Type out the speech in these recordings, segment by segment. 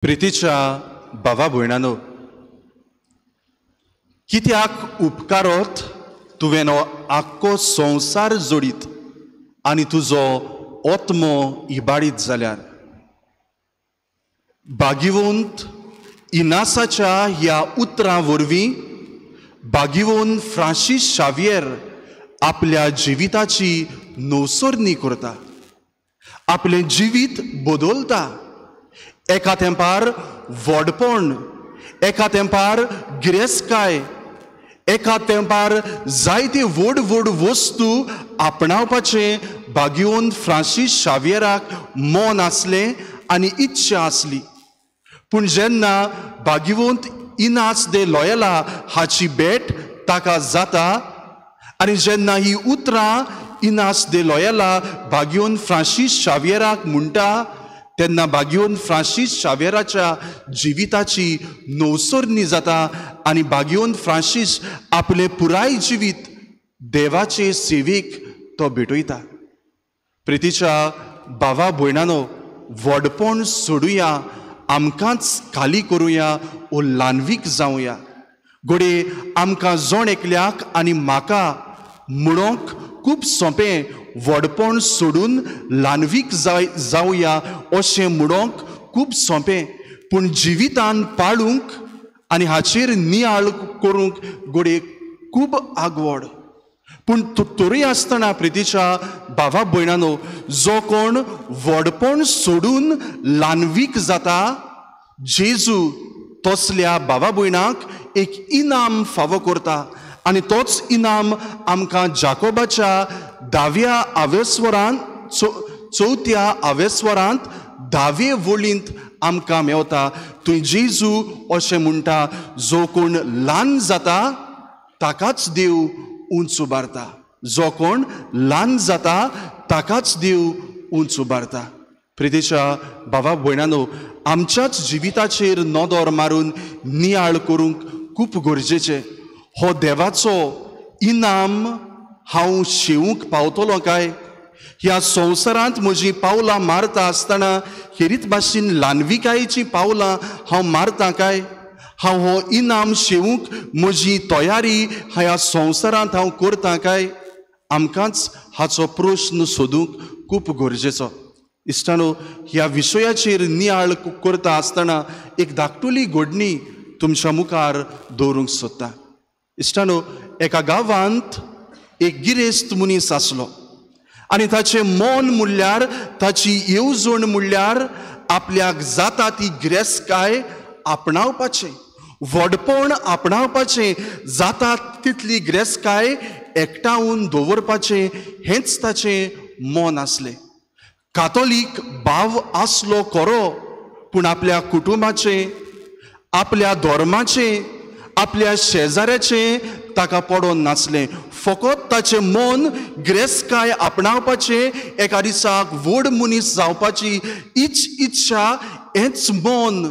प्रितीच्या भावा भयणानो, कित्याक उपकारोत तुवें हो आख्खो संवसार जोडीत आनी तुजो आत्मो इबाडीत जाल्यार? भाग्यवंत इनासाच्या ह्या उतरां वरवीं भाग्यवंत फ्रांसीस शावियर आपल्या जिविताची नवसरणी करता, आपलें जिवीत बदलता. एका तेंपार व्हडपण, एका तेंपार गिरेस्तकाय, एका तेंपार जायते व्हड व्हड वस्तू आपणावपाचें भाग्यवंत फ्रांसीस शावियराक मन आसलें आनी इच्छा आसली. पूण जेन्ना भाग्यवंत इनास दे लॉयला हाची भेट ताका जाता आनी जेन्ना ही उतरां इनास दे लॉयला भाग्यवंत फ्रांसीस शावियराक म्हणटा तेन्ना भाग्यवंत फ्रांसीस शावियराच्या जिविताची नवसरणी जाता आनी भाग्यवंत फ्रांसीस आपलें पुराय जिवीत देवाचे सेवेक तो भेटयता. प्रितीच्या भावा भयणानो, व्हडपण सोडुया, आमकांच खाली करुया ओ ल्हानवीक जावया. घडये आमकां जण एकल्याक आनी म्हाका म्हणूंक खूब सोंपें व्हडपण सोडून ल्हानवीक जावया अशें म्हणूंक खूब सोंपें, पूण जिवितान पाळूंक आनी हाचेर नियाळ करूंक घडये खूब आगवड. पूण तरी आसतना प्रितीच्या भावा भयणानो, जो कोण व्हडपण सोडून ल्हानवीक जाता, जेजू तसल्या भावा भयणाक एक इनाम फावो करता आनी तोच इनाम आमकां जाकोबाच्या धाव्या आवेस्वरांत चवथ्या आवेस्वरांत धावे वळींत आमकां मेवता. थंय जेजू अशें म्हणटा, जो कोण ल्हान जाता ताकाच देव उंच उबारता, जो कोण ल्हान जाता ताकाच देव उंच उबारता. प्रितीच्या भावा भयणानो, आमच्याच जिविताचेर नदर मारून नियाळ करूंक खूब गरजेचें. हो देवाचो इनाम हांव शेवूंक पावतलो काय? ह्या संवसारांत म्हजीं पावलां मारता आसतना खेरीत भाशेन ल्हानविकायेचीं पावलां हांव मारता काय? हांव हो इनाम शेवूंक म्हजी तयारी ह्या संवसारांत हांव करता काय? आमकांच हाचो प्रश्न सोदूंक खूब गरजेचो. इश्टानो, ह्या विशयाचेर नियाळ करता आसतना एक धाकटुली घडणी तुमच्या मुखार दवरूंक सोदता. इश्टानो, एका गांवांत एक गिरेस्त मनीस आसलो आनी ताचें मन म्हणल्यार, ताची येवजण म्हणल्यार आपल्याक जाता ती गिरेस्तकाय आपणावपाचें, व्हडपण आपणावपाचें, जाता तितली गिरेस्तकाय एकठावन दवरपाचें हेंच ताचें मन आसलें. कातोलीक भाव आसलो खरो, पूण आपल्या कुटुंबाचें, आपल्या धर्माचें, आपल्या शेजाऱ्याचें ताका पडोन नासलें. फकत ताचें मन गिरेस्तकाय आपणावपाचें, एका दिसाक व्हड मनीस जावपाची इच्छा हेंच मन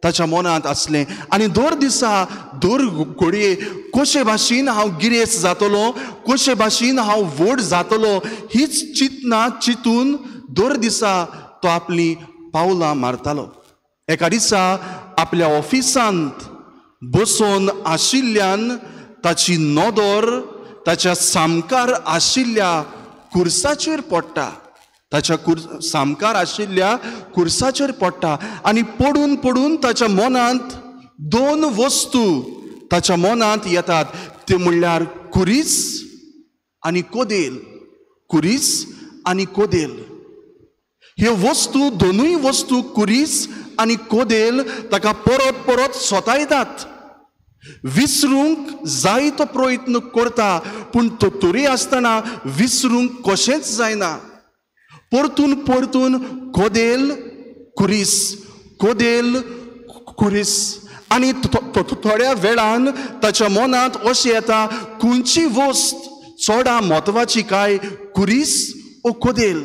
ताच्या मनांत आसलें. आनी दर दिसा दर घडये कशे भाशेन हांव गिरेस्त जातलो, कशे भाशेन हांव व्हड जातलो हीच चिंतना चिंतून दर दिसा तो आपलीं पावलां मारतालो. एका दिसा आपल्या ऑफिसांत बसून आशिल्ल्यान ताची नदर ताच्या सामकार आशिल्ल्या कुर्साचेर पडटा, ताच्या सामकार आशिल्ल्या कुर्साचेर पडटा आनी पडून पडून ताच्या मनांत दोन वस्तू ताच्या मनांत येतात, त्यो म्हणल्यार कुरीस आनी कोदेल. कुरीस आनी कोदेल ह्यो वस्तू, दोनूय वस्तू कुरीस आनी कोदेल ताका परत परत सोतायतात. विसरूंक जायतो प्रयत्न करता, पूण तरी आसतना विसरूंक कशेंच जायना. परतून परतून कोदेल कुरीस, कोदेल कुरीस. आनी थोड्या वेळान ताच्या मनांत अशें येता, खंयची वस्त चडा म्हत्वाची काय, कुरीस ओ कोदेल,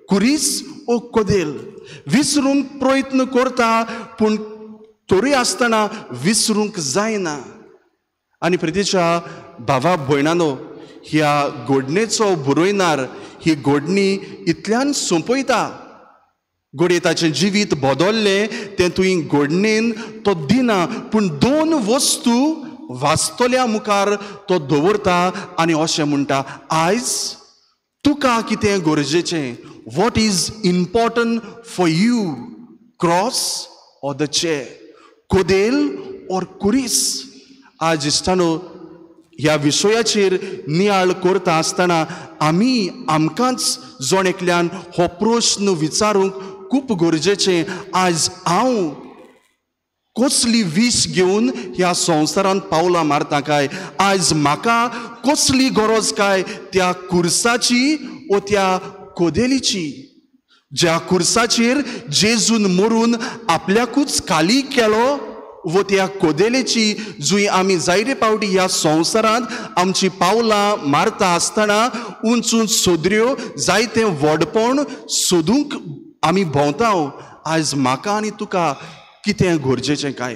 कुरीस ओ कोदेल. विसरूंक प्रयत्न करता, पूण तरी आसतना विसरूंक जायना. आनी प्रितीच्या भावा भयणानो, ह्या घडणेचो बरयणार ही घडणी इतल्यान सोंपयता. घडये ताचें जिवीत बदल्लें तें तुवें घडणेन तो दिना, पूण दोन वस्तू वाचतल्या मुखार तो दवरता आनी अशें म्हणटा, आयज तुका कितें गरजेचें, what is important for you, cross or the chair, कोदेल or कुरीस. आज इश्टानो ह्या विशयाचेर नियाळ करता आसतना आमी आमकांच जण एकल्यान हो प्रश्न विचारूंक खूब गरजेचें. आज हांव कसली वीस घेवन ह्या संवसारांत पावलां मारता काय? आज म्हाका कसली गरज काय त्या कुर्साची ओ त्या कोदेलीची, ज्या कुर्साचेर जेजून मरून आपल्याकूच खाली केलो, वो त्या कोदेलेची जुंय आमी जायते पावटी ह्या संवसारांत आमची पावलां मारता आसतना उंच उंच सोदऱ्यो जायते व्हडपण सोदूंक आमी भोंवता. आयज म्हाका आनी तुका कितें गरजेचें काय?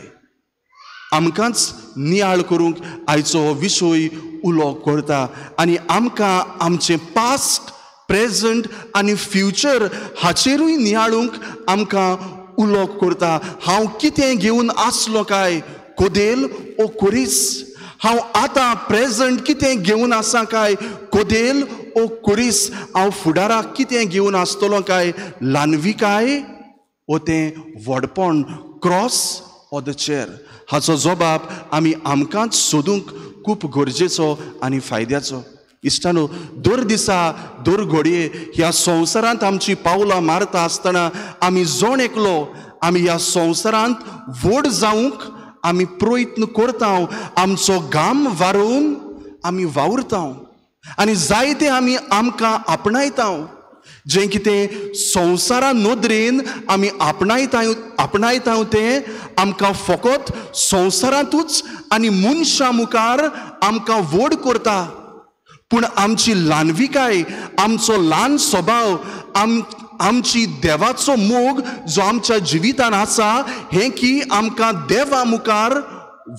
आमकांच नियाळ करूंक आयचो हो विशय उलो करता आनी आमकां आमचें पास्ट, प्रेजंट आनी फ्युचर हाचेरूय नियाळूंक आमकां उलो करता. हांव कितें घेवन आसलो काय, कोदेल ओ कुरीस? हांव आतां प्रेजंट कितें घेवन आसा काय, कोदेल ओ कुरीस? हांव फुडाराक कितें घेवन आसतलो काय, ल्हानविकाय ओ तें व्हडपण, क्रॉस ऑर the chair? हाचो जबाब आमी आमकांच सोदूंक खूब गरजेचो आनी फायद्याचो. इश्टानो, दर दिसा दर घडये ह्या संवसारांत आमची पावलां मारता आसतना आमी जण एकलो आमी ह्या संवसारांत व्हड जावंक आमी प्रयत्न करता, आमचो घाम वारोवन आमी वावुरता आनी जायते आमी आमकां आपणायता. जें कितें संवसारा नदरेन आमी आपणायता तें आमकां फकत संवसारांतूच आनी मनशां मुखार आमकां व्हड करता, पूण आमची ल्हानविकाय, आमचो ल्हान स्वभाव, आमची देवाचो मोग जो आमच्या जिवितान आसा हें की आमकां देवा मुखार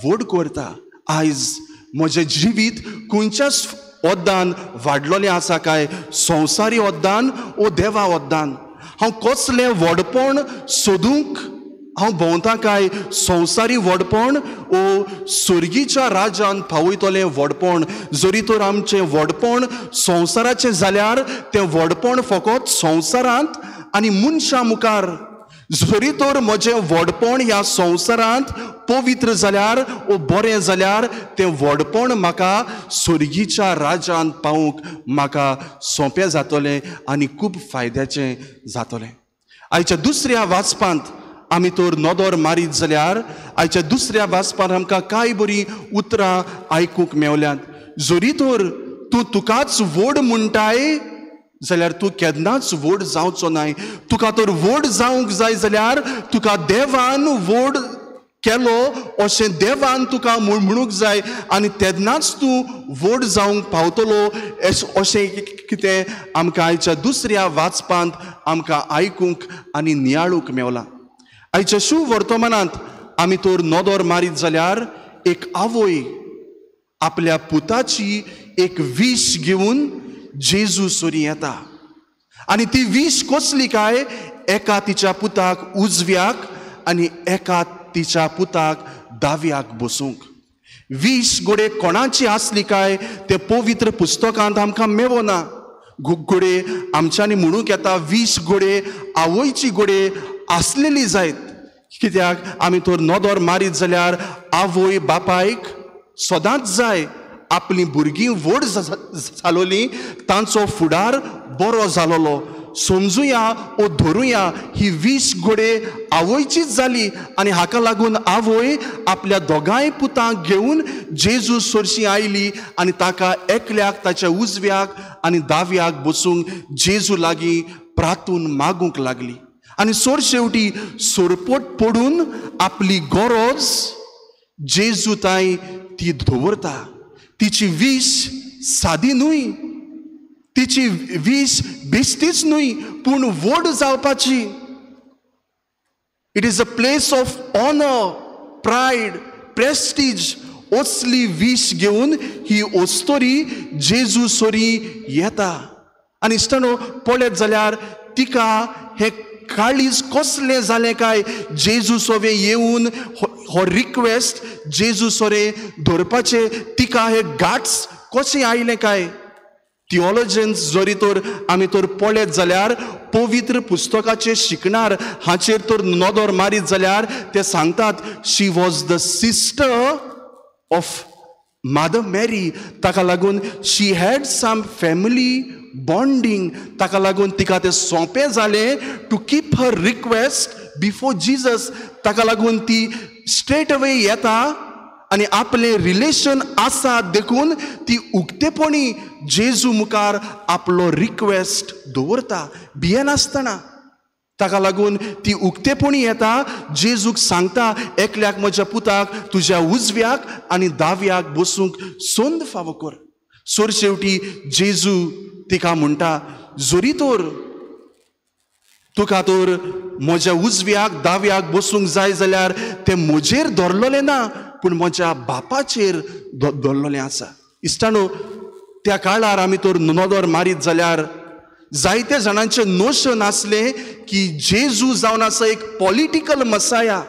व्हड करता. आयज म्हजें जिवीत खंयच्याच ओद्दान वाडलोलें आसा काय, संवसारी ओद्दान ओ देवा ओद्दान? हांव कसलें व्हडपण सोदूंक हांव भोंवता काय, संवसारी व्हडपण ओ स्वर्गीच्या राजान पावयतलें व्हडपण? जरी तर आमचें व्हडपण संवसाराचें जाल्यार तें व्हडपण फकत संवसारांत आनी मनशां मुखार. जरी तर म्हजें व्हडपण ह्या संवसारांत पवित्र जाल्यार ओ बरें जाल्यार तें व्हडपण म्हाका स्वर्गीच्या राजान पावूंक म्हाका सोंपें जातलें आनी खूब फायद्याचें जातलें. आयच्या दुसऱ्या वाचपांत आमी तर नदर मारीत जाल्यार आयच्या दुसऱ्या वाचपांत आमकां कांय बरीं उतरां आयकूंक मेवल्यांत. जरी तर तूं तुकाच व्हड म्हणटाय जाल्यार तूं केन्नाच व्हड जावचो नाय. तुका तर व्हड जावंक जाय जाल्यार तुका देवान व्हड केलो अशें देवान तुका म्हणूंक जाय आनी तेन्नाच तूं व्हड जावंक पावतलो अशें कितें आमकां आयच्या दुसऱ्या वाचपांत आमकां आयकूंक आनी नियाळूंक मेवलां. आयच्या शुभ वर्तमानांत आमी तर नदर मारीत जाल्यार एक आवय आपल्या पुताची एक वीश घेवन जेजू सरी येता आनी ती वीश कसली काय, एका तिच्या पुताक उजव्याक आनी एका तिच्या पुताक दाव्याक बसूंक. वीश घडये कोणाची आसली काय तें पवित्र पुस्तकांत आमकां मेवना. घडये आमच्यांनी म्हणूंक येता वीश घडये आवयची घडये आसलेली जायत, कित्याक आमी तर नदर मारीत जाल्यार आवय बापायक सदांच जाय आपलीं भुरगीं व्हड जालोलीं, तांचो फुडार बरो जालोलो. समजुया ओ धरुया ही वीस घडये आवयचीच जाली आनी हाका लागून आवय आपल्या दोगांय पुतांक घेवन जेजू सरशी आयली आनी ताका एकल्याक ताच्या उजव्याक आनी दाव्याक बसूंक जेजू लागीं प्रातून मागूंक लागली आनी सोर शेवटी सोरपोट पडून आपली गरज जेजू तांय ती दवरता. तिची वीश सादी न्हय, तिची वीश बेश्टीच न्हय, पूण व्हड जावपाची. It is a place of honour, pride, prestige. असली वीश घेवन ही अस्तोरी जेजू सरी येता आनी इश्टानो पळयत जाल्यार तिका हें काळीज कसलें जालें काय जेजू सोवे येवन हो रिक्वेस्ट जेजू सोरे धरपाचे तिका हे गाट्स कशें आयलें काय? थियोलॉजन्स जरी तर आमी तर पळयत जाल्यार पवित्र पुस्तकाचे शिकणार हाचेर तर नदर मारीत जाल्यार ते सांगतात she was the sister of Mother Mary. ताका लागून she had some family bonding. ताका लागून तिका तें सोंपें जालें to keep her request before Jesus. ताका लागून ती स्ट्रेट अवे येता आनी आपलें रिलेशन आसा देखून ती उक्तेपणी जेजू मुखार आपलो रिक्वेस्ट दवरता भियेनासतना. ताका लागून ती उक्तेपणी येता, जेजूक सांगता एकल्याक म्हज्या पुताक तुज्या उजव्याक आनी दाव्याक बसूंक संद फावो कर. सोर शेवटी जेजू तिका म्हणटा जरी तर तुका तर म्हज्या उजव्याक दाव्याक बसूंक जाय जाल्यार तें म्हजेर धरलेलें ना पूण म्हज्या बापाचेर धरलेलें आसा. इश्टानो, त्या काळार आमी तर नदर मारीत जाल्यार जायते जाणांचें नोशन आसलें की जेजू जावन आसा एक पॉलिटिकल मसाया.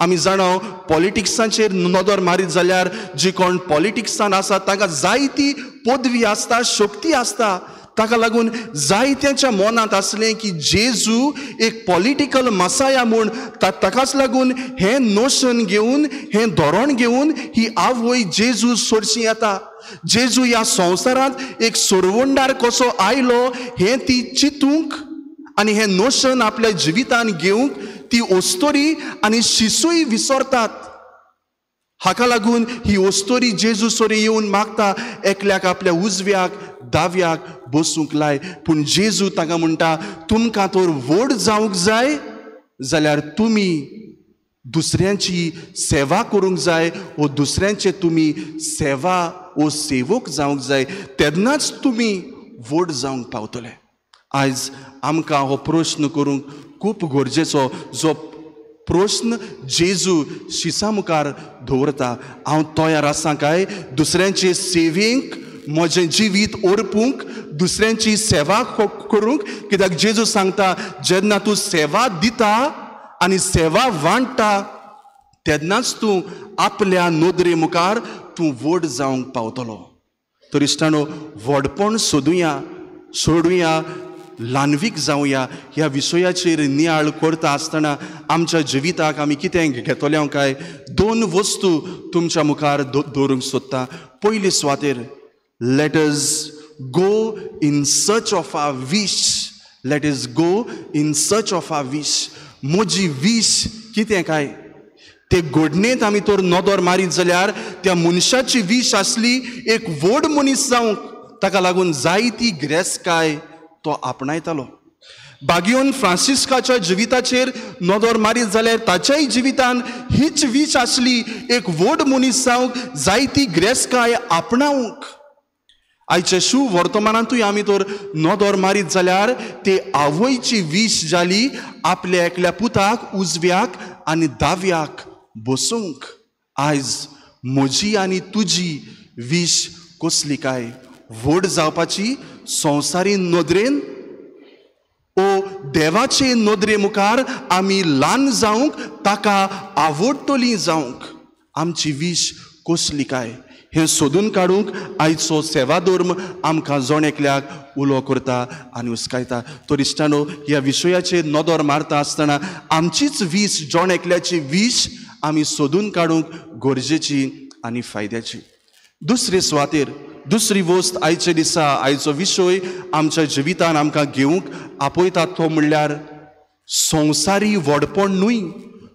आमी जाणा पॉलिटिक्सांचेर नदर मारीत जाल्यार जी कोण पॉलिटिक्सान आसा तांकां जायती पदवी आसता, शक्ती आसता. ताका लागून जायत्यांच्या मनांत आसलें की जेजू एक पॉलिटिकल मसाया म्हूण. ताकाच लागून हें नोशन घेवन हें धोरण घेवन ही आवय जेजू सोडशी येता. जेजू ह्या संवसारांत एक सोरवंडार कसो आयलो हें ती चिंतूंक आनी हें नोशन आपल्या जिवितान घेवंक ती ओस्तोरी आनी शिसूय विसरतात. हाका लागून ही ओस्तोरी जेजू सोरी येवन मागता एकल्याक आपल्या उजव्याक दाव्याक बसूंक लाय. पूण जेजू ताका म्हणटा तुमकां तर व्हड जावंक जाय जाल्यार तुमी दुसऱ्यांची सेवा करूंक जाय वो दुसऱ्यांचे तुमी सेवा वो सेवक जावंक जाय तेन्नाच तुमी व्हड जावंक पावतले. आयज आमकां हो प्रश्न करूंक खूब गरजेचो, जो प्रश्न जेजू शिसा मुखार दवरता. हांव तयार आसा काय दुसऱ्यांचे सेवेक म्हजें जिवीत ओरपूंक, दुसऱ्यांची सेवा करूंक? कित्याक जेजू सांगता जेन्ना तूं सेवा दिता आनी सेवा वांट्टा तेन्नाच तूं आपल्या नदरे मुखार तूं व्हड जावंक पावतलो. तर इश्टानो, व्हडपण सोदुया, सोडुया, ल्हानवीक जावया. ह्या विशयाचेर नियाळ करता आसतना आमच्या जिविताक आमी कितें घेतले काय दोन वस्तू तुमच्या मुखार दवरूंक सोदता. पयली सुवातेर let us go in search of our wish. Let us go in search of our wish. म्हजी वीश कितें काय ते घडणेंत आमी तर नदर मारीत जाल्यार त्या मनशाची वीश आसली एक व्हड मनीस जावंक. ताका लागून जायती गिरेस्तकाय तो आपणायतालो. बागियोन फ्रांसिस्काच्या जिविताचेर नदर मारीत जाल्यार ताच्याय जिवितान हीच वीश आसली एक व्हड मनीस जावंक, जायती गिरेस्तकाय आपणावंक. आयच्या शू वर्तमानांतूय आमी तर नदर मारीत जाल्यार ते आवयची वीश जाली आपल्या एकल्या पुताक उजव्याक आनी दाव्याक बसूंक. आयज म्हजी आनी तुजी वीश कसली काय? व्हड जावपाची संवसारी नदरेन ओ देवाचे नदरे मुखार आमी ल्हान जावंक, ताका आवडटली जावंक आमची वीश कसली काय हें सोदून काडूंक आयचो सेवाधर्म आमकां जण एकल्याक उलो करता आनी हुस्कायता. तर इश्टानो, ह्या विशयाचेर नदर मारता आसतना आमचीच वीश, जण एकल्याची वीश आमी सोदून काडूंक गरजेची आनी फायद्याची. दुसरे सुवातेर दुसरी वस्त आयचे दिसा आयचो विशय आमच्या जिवितान आमकां घेवंक आपयता तो म्हणल्यार संवसारी व्हडपण न्हय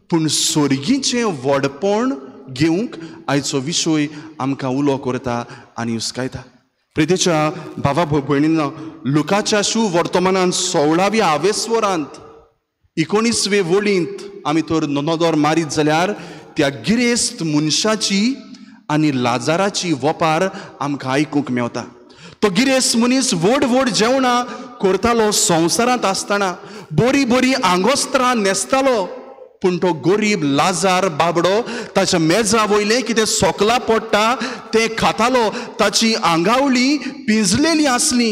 पूण सोर्गीचें व्हडपण घेवंक आयचो विशय आमकां उलो करता आनी हुस्कायता. प्रितीच्या भावा भयणींनो, लुकाच्या शू वर्तमानान 16व्या आवेस्वरांत 19वे वळींत आमी तर नदर मारीत जाल्यार त्या गिरेस्त मनशाची आनी लाजाराची वपार आमकां आयकूंक मेवता. तो गिरेस्त मनीस व्हड व्हड जेवणां करतालो संवसारांत आसतना, बरी बरी आंगोस्त्रां न्हेसतालो, पूण तो गरीब लाजार बाबडो ताच्या मेजा वयलें कितें सोकलां पडटा तें खातालो. ताची आंगावळी पिंजलेली आसली.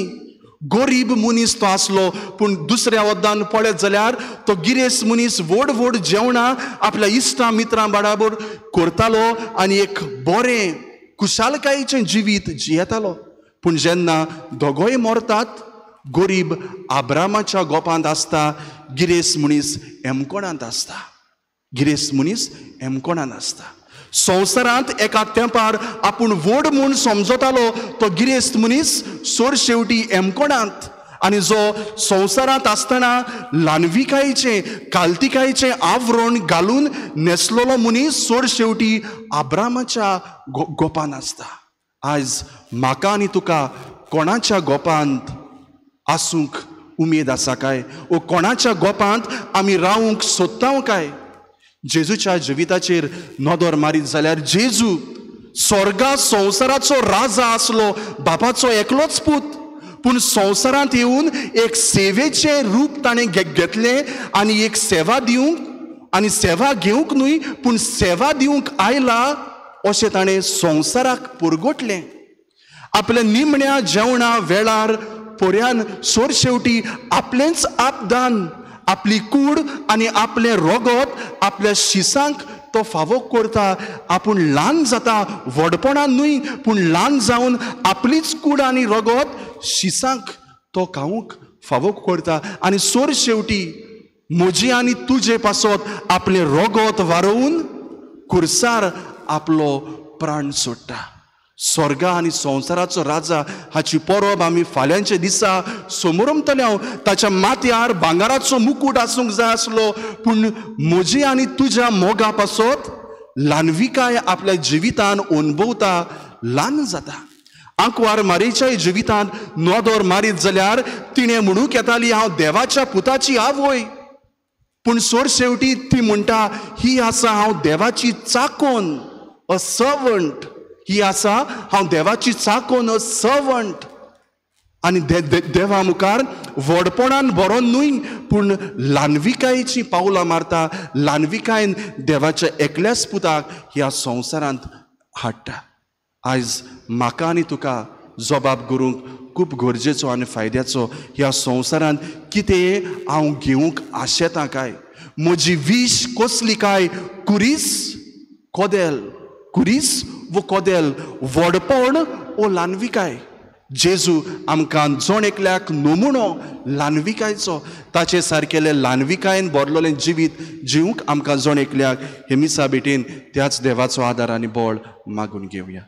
गरीब मनीस तो आसलो, पूण दुसऱ्या वद्दान पळयत जाल्यार तो गिरेस्त मनीस व्हड व्हड जेवणां आपल्या इश्टां मित्रां बराबर करतालो आनी एक बरें खुशालकायेचें जिवीत जियेतालो. पूण जेन्ना दोगोय मरतात, गरीब आब्रामाच्या गोपांत आसता, गिरेस्त मनीस एमकोणांत आसता. गिरेस्त मनीस एमकोणांत आसता. संवसारांत एका तेंपार आपूण व्हड म्हूण समजतालो तो गिरेस्त मनीस सोर शेवटी एमकोणांत, आनी जो संवसारांत आसतना ल्हानविकायेचें कालतिकायेचें आवरण घालून न्हेसलेलो मनीस सोर शेवटी आब्रामाच्या गोपान आसता. आयज म्हाका आनी तुका कोणाच्या गोपांत आसूंक उमेद आसा काय, ओ कोणाच्या गोपांत आमी रावूंक सोदता काय? जेजूच्या जिविताचेर नदर मारीत जाल्यार जेजू स्वर्गा संवसाराचो राजा आसलो, बापाचो एकलोच पूत, पूण संवसारांत येवन एक सेवेचें रूप ताणें घेतलें आनी एक सेवा दिवंक, आनी सेवा घेवंक न्हय पूण सेवा दिवंक आयला अशें ताणें संवसाराक पुरगोटलें. आपल्या निमण्या जेवणा वेळार पोऱ्यान सोर शेवटी आपलेंच आपदान, आपली कूड आनी आपलें रोगत आपल्या शिसांक तो फावो करता. आपूण ल्हान जाता, व्हडपणान न्हय पूण ल्हान जावन आपलीच कूड आनी रोगत शिसांक तो खावंक फावो करता आनी सोर शेवटी म्हजी आनी तुजे पासत आपलें रोगत वारोवन कुर्सार आपलो प्राण सोडटा. स्वर्गा आनी संवसाराचो राजा हाची परब आमी फाल्यांच्या दिसा समोरमतले. हांव ताच्या माथ्यार भांगराचो मुकूट आसूंक जाय आसलो, पूण म्हजी आनी तुज्या मोगा पासत ल्हानविकाय आपल्या जिवितान अणभवता, ल्हान जाता. आंकवार मारीच्या जिवितांत नदर मारीत जाल्यार तिणें म्हणूंक येताली हांव देवाच्या पुताची आवय, पूण सोर शेवटी ती म्हणटा ही आसा हांव देवाची चाकोन, अ सर्वंट. ही आसा हांव देवाची चाकोन, अ सर्वंट. आनी देवा मुखार व्हडपणान बरो न्हय पूण ल्हानविकायेचीं पावलां मारता, ल्हानविकायेन देवाच्या एकल्याच पुताक ह्या संवसारांत हाडटा. आयज म्हाका आनी तुका जबाब करूंक खूब गरजेचो आनी फायद्याचो, ह्या संवसारांत कितें हांव घेवंक आशेतां काय, म्हजी वीश कसली काय? कुरीस कोदेल, कुरीस वो कोदेल, व्हडपण ओ ल्हानविकाय. जेजू आमकां जण एकल्याक नमुनो ल्हानविकायचो, ताचे सारकेले ल्हानविकायेन भरलेलें जिवीत जिवंक आमकां जण एकल्याक हे मिसा भेटेन त्याच देवाचो आदार आनी बळ मागून घेवया.